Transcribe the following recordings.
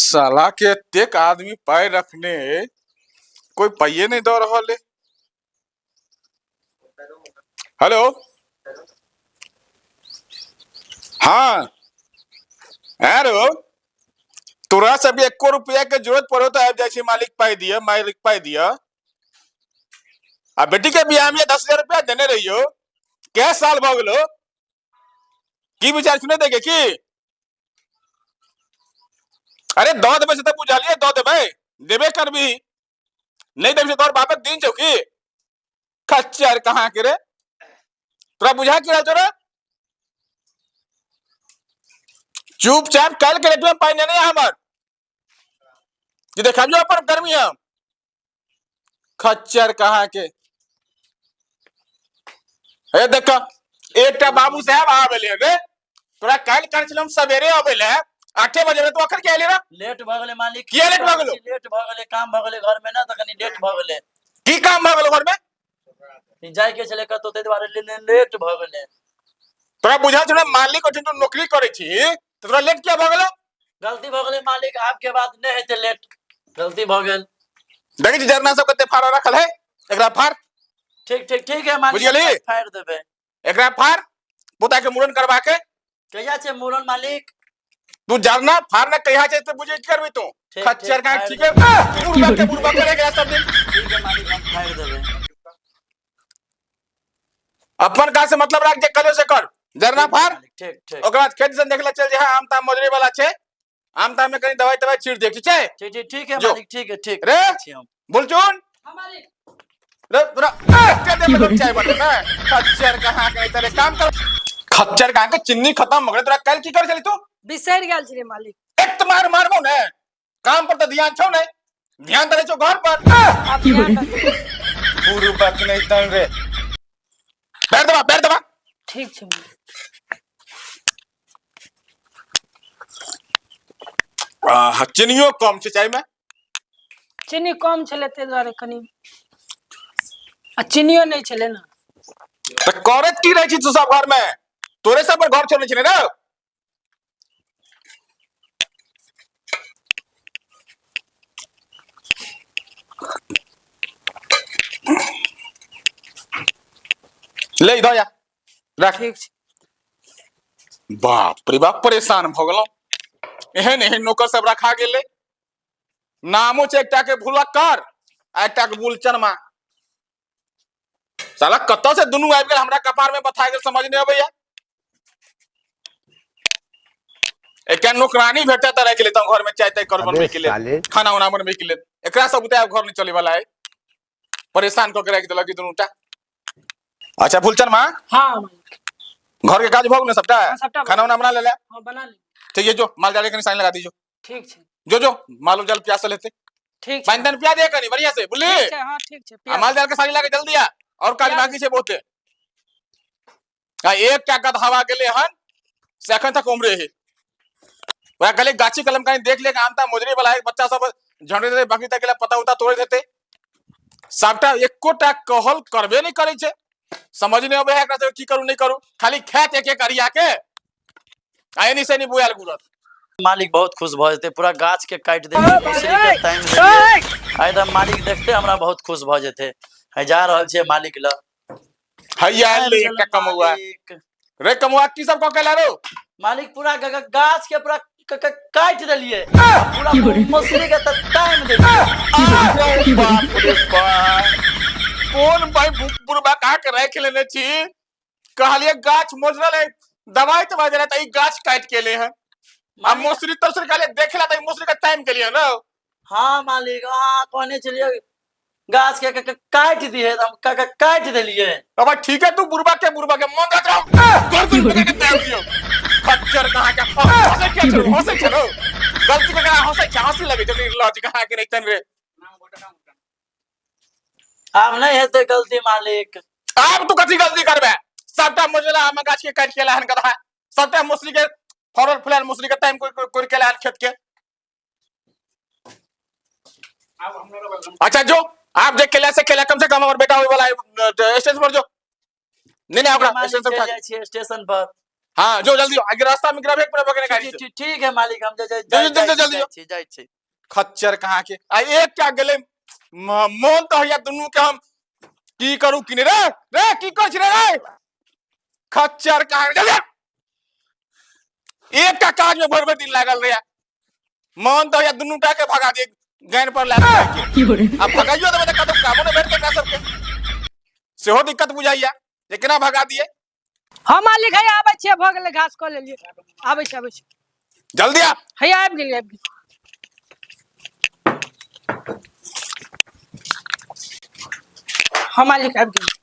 साला के एतेक आदमी पाइ रखने अइ, कोई पाइये नहि दऽ रहल अइ। हेलो, हाँ आरो तोरा सब एको रुपया के जरूरत पड़ो तो आबि जाइ छै, मालिक पाइ दिअ, मालिक पाइ दिअ। आ बेटी के बियाह में 10,000 रुपया देने रहियो, कै साल भऽ गेलो, की विचार सुने देगे की? अरे दऽ देबै से तऽ बुझलियै, दऽ देबै, देबे करबी, नहि देबै से तोहर बापक दिन छौ की? खच्चर कहाँ के रे, तोरा बुझा की रहल छौ रे? चुपचाप काल्हि के रेट में पाइ नेने आ हमर, जे देखाबियो अपन गर्मी हम। खच्चर कहाँ के। हे देख, एकटा बाबू साहब आबे ले रे, तोरा काल्हि कहने छलहुँ हम सवेरे अबै ले 8 बजे रे, तू अखन किया एली रे? लेट भऽ गेलै मालिक। किया लेट भऽ गेलौ? लेट भऽ गेलै, काम भऽ गेलै घर में ना, तऽ कनि लेट भऽ गेलै। की काम भऽ गेलौ घर में? जाय के छलै कतौ, ताहि दुआरे लेट भऽ गेलै। तोरा बुझल छौ ने मालिक ओहिठाम तू नौकरी करै छी, तऽ तोरा लेट किया भऽ गेलौ? गलती भऽ गेलै मालिक, आब के बाद नहि हेतै लेट, गलती भऽ गेल। देखै छी जरना सब कते फाड़ रखल है, एकरा फाड़। ठीक ठीक ठीक है मालिक। बुझि गेलही? फाड़ि देबै। एकरा फाड़, पोता के मुड़न करवा के। कहिया छै मुड़न मालिक? तू जरना फाड़ ना, कहिया छै तऽ बुझै की करबी तू? ठीक, खच्चर ठीक, का। फाड़ि ठीक है, बुढ़बा के बुढ़बा करे गया सब दिन। ठीक है मालिक, हम फाड़ि देबै। अपन काज से मतलब राख, जे करियो से कर, जरना ठीक है फाड़। मालिक, ठीक ठीक। ओकर बाद खेत से देखले चल जे आम ताम मजरे वाला छै, आम ताम में कनी दवाई तवाई छीट दे, ठीक छै? ठीक ठीक ठीक है जो। मालिक, ठीक है, ठीक रे। छी हम। बुलचुन। हाँ मालिक। रे तोरा एते देर में लोग चाय बनबै ने, खच्चर कहाँ के तेरे काम कर, खच्चर कहाँ के, चिन्नी खत्म हो गेलै। तोरा काल्हि की करै छली तू? बिसरि गेल छलियै मालिक। एक तऽ मार मारबो ने, काम पर तऽ ध्यान छौ ने, ध्यान तऽ रहै छौ घर पर। आब ध्यान रखबै। बुढ़बक नहि तन रे, पैर दबा, पैर दबा। ठीक छै मालिक। आह, चिन्नियो कम छै चाय में। चीनी कम छलै ताहि दुआरे कनि, आ चीनियो नहि छलै ने। तऽ करैत की रहै छी तू सब घर में? तोरे सब पर घर छोड़ने छी ने रे? ले इधर जा, रख। ठीक छै। बाप रे बाप, परेशान भऽ गेलहुँ, एहन एहन नौकर सब रखा गेलै। नामो छै एकटा के भुलक्कर आ एकटा के बुलचनमा। साला कतऽ से दुनू आबि गेल हमरा कपार में बथा गेल, समझ नहि अबैया। एकटा नौकरानी भेटत तऽ राखि लेतहुँ घर में, चाय ताय कर अबे बनबै के लेल, साले। खाना उना बनबै के लेल। एकरा सब बुते आब घर नहि चले वाला है, परेशान कऽ के राखि देलक ई दुनूटा। अच्छा फूलचन माँ। हाँ मालिक। घर के काज भऽ गेल ने सबटा? हाँ, सबटा भऽ खाना उना बना लेले? हाँ, बना ले। ठीक है, जो माल जाल के कनी सानी लगा दीजो। ठीक छै। जो जो माल जाल प्यासल हेतै। ठीक छै। पानि तानि पिया दे कनी बढ़िया से, बुझली? ठीक छै, हाँ ठीक छै। आ माल जाल के सानी लगा जल्दी आ, और काज पिया बाकी छै बहुते। आ एकटा गधवा गेलै हन से अखन तक उम्रे है। वएह कहलियै गाछी कलम कनी देख ले, आम ताम मोजरे वाला है, बच्चा सब झंडे देते, बकरी तक पत्ता उत्ता तोड़े देते सबटा, एकोटा कहल करबे नहि करै छै। समझ नहि अबै है एकरा सबके, की करू नहि करू, खाली खायत एक एक अरिया के आ एनी से एनी बुआल घुरत। मालिक बहुत खुश भऽ जेतै, पूरा गाछ के काटि देलियै, मौसरी के तामि देलियै। आइ तऽ मालिक देखते हमरा बहुत खुश भऽ जेतै। है जा रहल छियै मालिक लग। हैया आबि एलै गेल एकटा कमौआ। मालिक। रे कमौआ, की सब कऽ के एला रौ? मालिक, पूरा गाछ के पूरा काटि देलियै, पूरा मौसरी के तऽ तामि देलियै। अरे बाप रे बाप, कोन भाई बुढ़बा कहा के राखि लेने छी? कहलिए गाछ मोजरल है, दवाई तवाई देला, तऽ ई गाछ काटि के एले हन। आ मालिक मौसरी तौसरी कहलिए देखे ला, तऽ ई मौसरी के टाइम के लिए ना। हाँ मालिक, अहाँ कहने छलियै गाछ के काटि दिहे, तऽ हम काटि देलियै। बाबा ठीक है, तू बुढ़बा के मन रख रहा गर्दन पकड़ के टाइम दियो। खच्चर कहाँ के, हंसै किया छौ, हंसै छौ गलती के हंसै छै, हंसी लगे छै निर्लज कहाँ के। नहीं तन रे। आब नहि हेतै गलती मालिक। आब तू कथी गलती करबे? सबटा मोजला आम गाछ के काटि के एला हन गधा, सबटा मौसरी के फरल फुलायल मौसरी के टाइम कोरि के एला हन खेत के। अच्छा जो आप जे केला से केला, कम से कम हमर बेटा होय वाला है, स्टेशन पर जो। नहीं नहीं, ओकरा मालिक स्टेशन पर चलि जाइ छियै स्टेशन पर। हाँ जो जल्दी आगे रास्ता में गिराबे पूरा बगने गाड़ी ठीक से ठीक ठीक है मालिक, हम जाइ जल्दी, जल्दी, जल्दी जाइ छी, जाइ छी। खच्चर कहाँ के आ एकटा गेलै, मोन तऽ होइया दुनू के हम की करू की नहि। रे रे की करै छी रे रे खच्चर कहाँ के, जल्दी आ। एकटा काज में भरि भरि दिन लागल रहे, मन तऽ होइया दुनू टा के भगा दिए गानि पर लए के। आ भगाइयो देबै तऽ कतौ कामो नहि भेटतै एकरा सबके, सेहो दिक्कत बुझाइया जे केना भगा दिए। हँ मालिक, हैया आबै छियै, भऽ गेलै, घास कऽ लेलियै, आबै छी, आबै छी। जल्दी आ। हैया आबि गेलियै, आबि गेलियै। हँ मालिक, आबि गेलियै।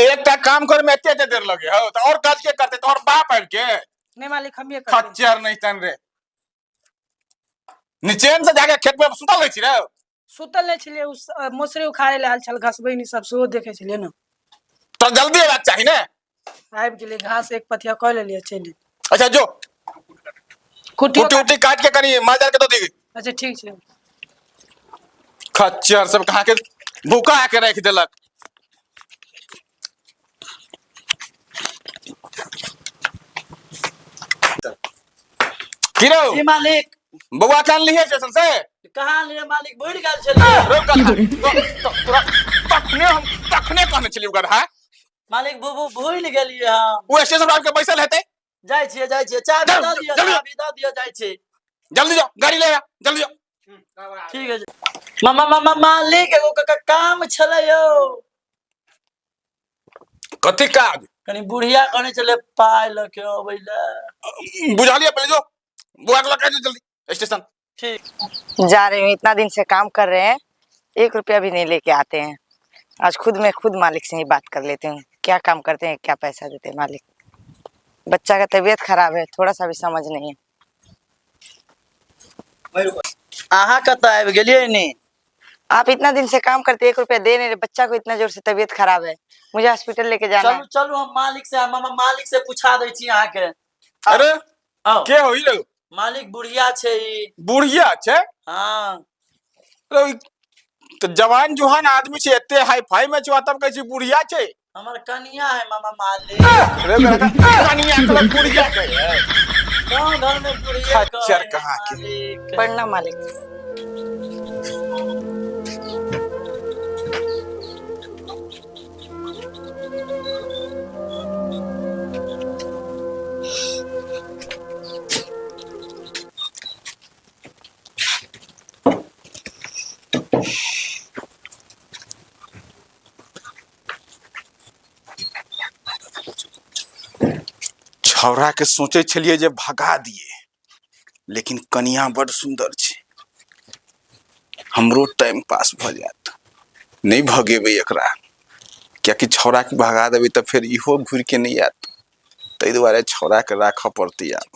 एकटा काम करे में एते एते देर लगे हो तऽ और काज के करते? तोहर बाप आबि के? नहि मालिक, हमिये करबै। खच्चर नहीं तन रे, निचेन से जाके खेत में सुतल रहै छी रे? सुतल नहि छलियै, मौसरी उखाड़े लए आयल छल, घसबैनी सब सेहो देखै छलियै ने। तो जल्दी अयबाक चाही ने। आबि गेलियै, घास एक पथिया कऽ लेलियै, चलि एलियै। अच्छा जो। कुट्टियो। कुट्टी उट्टी काट के कनी माल जाल के दऽ दी। अच्छा, ठीक छै। खच्चर सब कहाँ के भूखा के राखि देलक। की रौ? जी मालिक। बौआ के अनलिहे स्टेशन से? कहाँ लिए मालिक, भूलि गेल छलियै। रौ गधा, तोरा तखने हम तखने कहने छलियौ गधा। मालिक, बुबू भूलि गेलियै हम। ओ स्टेशन पर आबि के बैसल हेतै। जाइ छियै, जाइ छियै, चाभी जाउ, दऽ दिअ। जल्दी। चाभी दऽ दिअ, जाइ छी। जल्दी जाओ, गाड़ी ले आ, जल्दी जाओ। ठीक है मामा, मामा, मालिक, एगो काम छलै यौ। कथी काज? कनी बुढ़िया कहने छलै पाइ लऽ के अबै लए। बुझलियै, पहिले जो बुआ के लऽ के आ जल्दी स्टेशन। ठीक। जा रही हूँ, इतना दिन से काम कर रहे हैं, एक रुपया भी नहीं लेके आते हैं। आज खुद मैं खुद मालिक से ही बात कर लेती हूँ, क्या काम करते हैं, क्या पैसा देते हैं मालिक। बच्चा का तबीयत खराब है, थोड़ा सा भी समझ नहीं है। अहाँ कतऽ आबि गेलियै नी? आप इतना दिन से काम करते, एक रुपया दे नहीं रहे, बच्चा को इतना जोर से तबीयत खराब है, मुझे हॉस्पिटल लेके जाना है। चलू चलू, हम मालिक से, मामा, मालिक से पूछा दै छी अहाँके। अरे। आउ। के हो ई रे? मालिक, बुढ़िया छै ई। बुढ़िया छै? हँ। रे, ई तऽ जवान जुहान आदमी छै, एते हाई फाई में छै, आ तब कहै छी बुढ़िया छै। हमर कनिया है मामा, मालिक। रे कनिया कहलक बुढ़िया कहै। गाँव घर में बुढ़िया खच्चर कहै कहाँ के। मालिक। प्रणाम मालिक। छौड़ा के सोचै छलियै जे भगा दिए, लेकिन कनिया बड सुन्दर छै, हमरो टाइम पास भऽ जायत। नहि भगेबै एकरा, कियाकि छौड़ाके भगा देबै तऽ फेर इहो घुरि के नहि आयत। ताहि दुआरे छौड़ाके राखऽ पड़तै। आब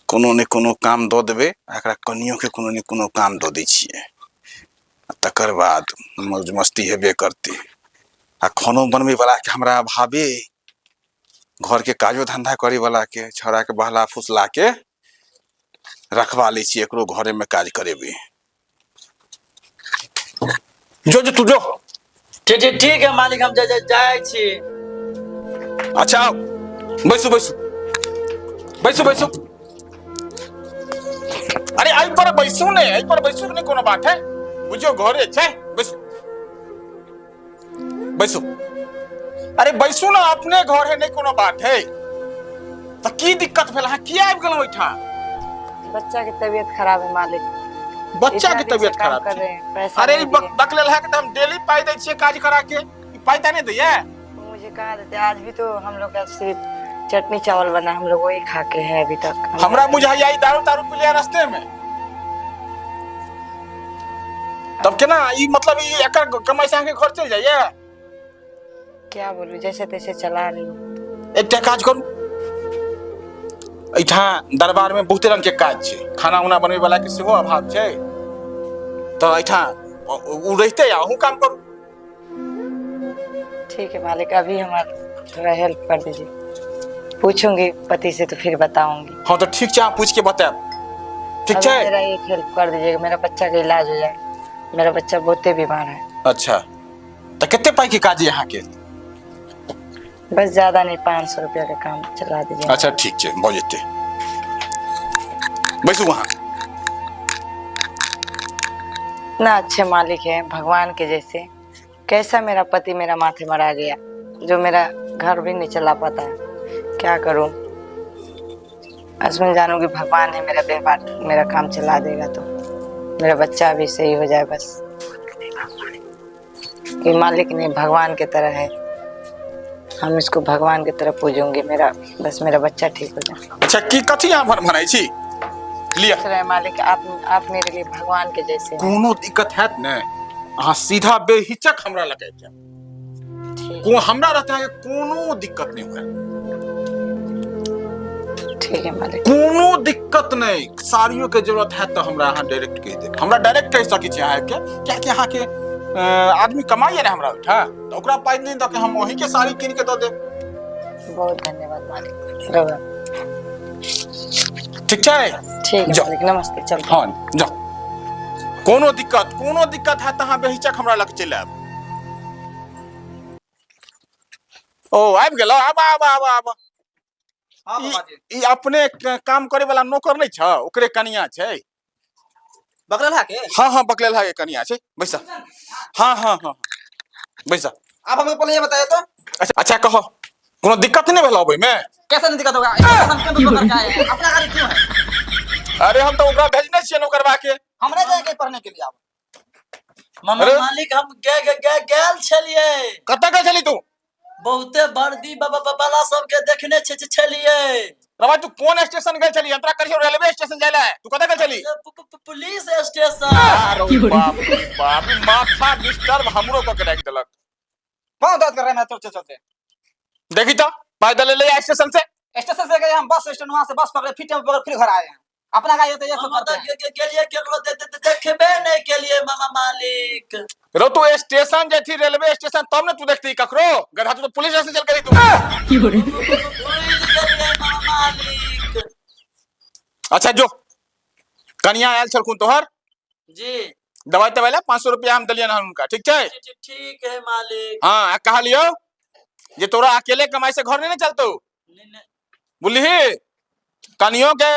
कोनो ने कोनो काम दऽ देबै आ एकरा कनियोके कोनो ने कोनो काम दऽ दै छियै, आ तकर बाद मौज मस्ती हेबे करतै। आ खानो बनबै वला के हमरा अभावे, घरके काजो धंधा करे वला के छौड़ाके बहला फुसला के रखवा लै छियै, एकरो घरेमे काज करेबै। जो जो, तू जो। ठीक ठीक ठीक है मालिक, हम जाइ जाइ छी। अच्छा आओ, बैसू बैसू बैसू बैसू। अरे एहि पर बैसू ने, एहि पर बैसू ने, कोनो बात है, बुझियो घरे छै। बैसू बैसू, अरे बैसू ना, अपने घर है, नहीं कोनो बात है। तऽ की दिक्कत भेल, अहाँ किया आबि गेलहुँ एहिठाम? बच्चा के तबीयत खराब है मालिक। बच्चा इतना के दिन से तबीयत काम खराब कर छै? रहे हैं, पैसा अरे नहीं ई दिए। बकलेल है के तऽ हम डेली पाइ दै छियै काज करा के, ई पाइ तऽ नहि दैया? मुझे कहाँ देते, आज भी तो हम लोग का सिर्फ चटनी चावल बना, हम लोग वही खा के हैं अभी तक। हमरा बुझाइया ई दारू तारू पी लिया रास्ते में, तब केना ई मतलब ई एकर कमाई से अहाँके घर चलि जाइया? क्या बोलूं, जैसे तैसे चला रही हूँ। एकटा काज करू, एहिठाम दरबार में बहुते रंग के काज छै, खाना उना बनबै वाला के सेहो अभाव छै, तऽ एहिठाम उ रहिते आ अहूँ काम करू। ठीक है मालिक, अभी हमारा थोड़ा हेल्प कर दीजिए, पूछूंगी पति से तो फिर बताऊंगी। हँ तऽ ठीक छै, अहाँ पूछि के बतायब, ठीक अभी छै? मेरा एक हेल्प कर दीजिएगा, मेरा बच्चा का इलाज हो जाए, मेरा बच्चा बहुते बीमार है। अच्छा, तऽ कते पाइ के काज यऽ अहाँके? बस ज्यादा नहीं, 500 रुपया का काम चला दीजिए। अच्छा ठीक छै, भऽ जेतै। बैसू वहाँ। इतना अच्छे मालिक है, भगवान के जैसे। कैसा मेरा पति मेरा माथे मरा गया, जो मेरा घर भी नहीं चला पाता है। क्या करूं? असमन जानूंगी भगवान है मेरा व्यवहार, मेरा काम चला देगा तो मेरा बच्चा भी सही हो जाए बस। ये मालिक नहीं, भगवान के तरह है। हम इसको भगवान की तरह पूजूंगी। मेरा बस मेरा बच्चा ठीक हो जाए। अच्छा, की कथी अहाँ भन भनाइ छी? लिअ। रहे मालिक, आप मेरे लिए भगवान के जैसे हैं। कोनो दिक्कत हैत ने अहाँ सीधा बेहिचक हमरा लग आबि जायब। ठीक। को हमरा रहते अहाँके कोनो दिक्कत नहि हुए। ठीक है मालिक। कोनो दिक्कत नहि। साड़ियो के जरूरत हैत तऽ हमरा अहाँ डायरेक्ट कहि देब। हमरा डायरेक्ट कहि सकै छी अहाँ आबिके, कियाकि अहाँके आदमी कमाइए ने हमरा ओहिठाम, तऽ ओकरा पाइ नहि दऽ के हम ओहीके साड़ी कीन के दऽ देब। बहुत धन्यवाद मालिक। रहुआ। ठीक छै? ठीक है। जाओ। मालिक, नमस्ते, चल। हँ, जाउ। कोनो दिक्कत, कोनो दिक्कत हैत तऽ अहाँ बेहिचक हमरा लग चलि आयब। ओ आबि गेलौ? आब आब आब आब। हाँ। ई बाबा जी। ई अपने काम करे वाला नौकर नहीं छ, ओकरे कनिया छै। बकलेल है के? हाँ हाँ, बकलेल है के कनिया छै। बैसा। हाँ हाँ हाँ, बैसा। आप हमको पहले ये बताइए तो। अच्छा अच्छा, कहो, कोनो दिक्कत नहीं भेल अबै में? कैसे नहीं दिक्कत होगा? हम क्यों पकड़ के आए हैं? अपना गाड़ी क्यों है? अरे हम तो ओकरा भेजने छियै नौकरवा के। हम नहीं जाएंगे पढ़ने के लिए अब। मामा। अरे? मालिक, हम गे गे गे गेल छलियै। कतऽ गेल छली तू? बहुते वर्दी वाला सबके देखने छलियै। रवा, तू कोन स्टेशन गेल छली? अंतरा करियो, रेलवे स्टेशन जाय ला, तू कतऽ गेल छली? Police station. अरे बाप रे बाप, ई माथा डिस्टर्ब हमरो कऽ के राखि देलक। पाँव दर्द कर रहे हैं चलते चलते। देखी तो, पैदल एलै स्टेशन से। स्टेशन से गए हम बस स्टैंड, वहां से बस पकड़े, फिर टेम्पो पकड़े, फिर घर आए हैं। अपना गाड़ी होते ये सब हम करते तऽ हैं। गेलियै, केकरो देखबे नहि केलियै मामा मालिक। रो, तू स्टेशन जेथी रेलवे स्टेशन तब ने तू देखती ककरो। गधा, तू तो पुलिस स्टेशन चल करी तू। भूलि गेलियै मामा मालिक। अच्छा जो, कनिया आयल छलखुन तोहर? जी। दवाई तवाई ला 500 रुपया हम देलियन हन हुनका, ठीक छै? ठीक है मालिक। हाँ, आ कहलियौ जे तोरा अकेले कमाई से घर नहीं ने चलतो। नहीं। बुझलिही? कनियो के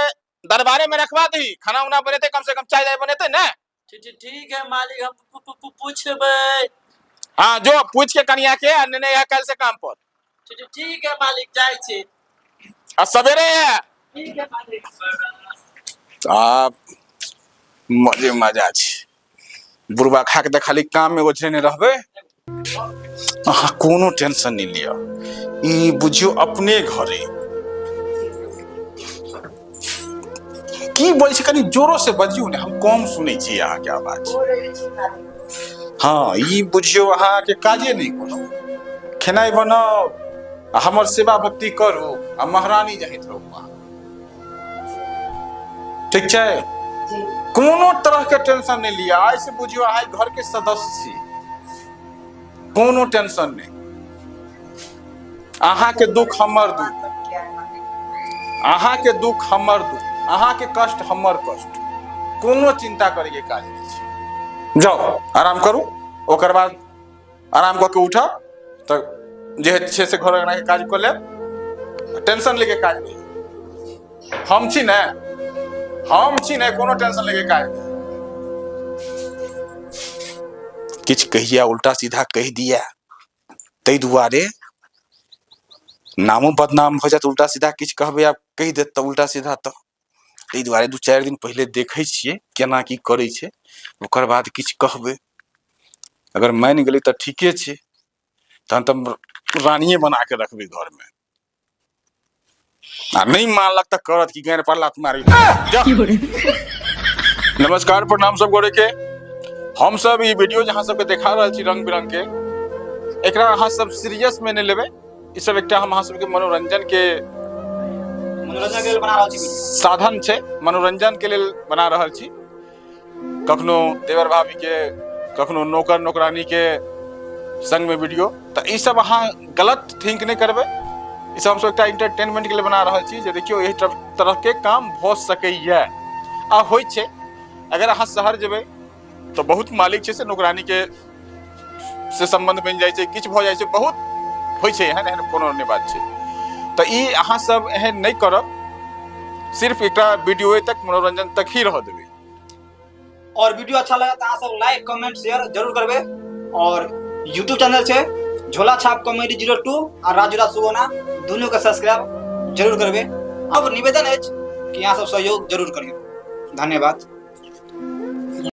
दरबारे में रखवा दही, खाना उना बनेते, कम से कम चाय वाय बनेते ने। ठीक ठीक ठीक है मालिक, हम पूछबै। हाँ, जो पूछ के कनिया के आ नेने आ कल से काम पर। ठीक ठीक है मालिक, जाइ छी। आ सवेरे आ। ठीक है मालिक। आ मजे मजा छै। बुढ़बा खा के तऽ खाली काम में ओझरेने रहबै। अहाँ कोनो टेंशन नहीं लिअ, ई बुझियौ अपने घरे। की बोलै छी? कनी जोरो से बजियौ ने, हम कम सुनै छी अहाँके आवाज। हाँ, ई बुझियौ अहाँके काजे नहि कोनो, खेनाइ बनाउ आ हमर सेवा भक्ति करू आ महारानी जहित रहू अहाँ। ठीक छै? कोनो तरह के टेंशन नहीं लिअ। आइ से बुझियौ अहाँ घर के सदस्य छी। कोनो टेंशन नहीं। अहाँके दुख हमर दुख, अहाँके दुख हमर दुख, अहाँके कष्ट हमर कष्ट। कोनो चिंता करैके काज नहि छै। जाउ, आराम करू। ओकर बाद आराम कऽ के उठब तऽ जे छै से घर अंगनाके काज कऽ लेब। टेंशन लेके काज नहि। हम छी ने, हम छी ने, कोनो टेंशन लेके काज नहि। किछु कहिया उल्टा सीधा कहि दिया, ताहि दुआरे नामो बदनाम भऽ जायत। उल्टा सीधा किछु कहबै, आब कहि देत तऽ उल्टा सीधा, तऽ ताहि दुआरे 2-4 दिन पहिले देखै छियै केना की करै छै, ओकर बाद किछु कहबै। अगर मानि गेलै तऽ ठीके छै, तहन तऽ रानिये बना के रखबै घरमे। आ नहि मानलक तऽ करत कि गारि पर लात मारी। जा। नमस्कार, प्रणाम सब गोरे के। हम सब ई वीडियो जहाँ सबके देखा रहल छी रंग बिरंग के, एकरा अहाँ सब सीरियस में नहि लेबै। ई सब एकटा हम अहाँ सबके मनोरंजन के मनोरंजन के लेल बना रहल छी वीडियो। साधन छै, मनोरंजन के लेल बना रहल छी। कखनो देवर भाभी के, कखनो नौकर नौकरानी के संग में वीडियो, तऽ ई सब अहाँ गलत थिंक नहि करबै। ई सब हमसब एकटा इंटरटेनमेंट के लिए बना रहल छी जे देखियौ, एहि तरह के काम भऽ सकैया आ होइ छै। अगर अहाँ शहर जेबै तऽ बहुत मालिक छै से नौकरानी के से संबंध बनि जाइ छै, किछु भऽ जाइ छै, बहुत होइ छै, एहन एहन कोनो नहि बात छै। तऽ ई अहाँ सब एहन नहि करब, सिर्फ एकटा वीडियो तक मनोरंजन तक ही रह देबै। और वीडियो अच्छा लगा तो अहाँ सब लाइक कमेंट शेयर जरूर करबै। और यूट्यूब चैनल छै झोला छाप कॉमेडी 02 आ राजू राज सुगौना, दुनू के सब्सक्राइब जरूर करबै। अब निवेदन अछि कि अहाँ सब सहयोग जरूर करियौ। धन्यवाद।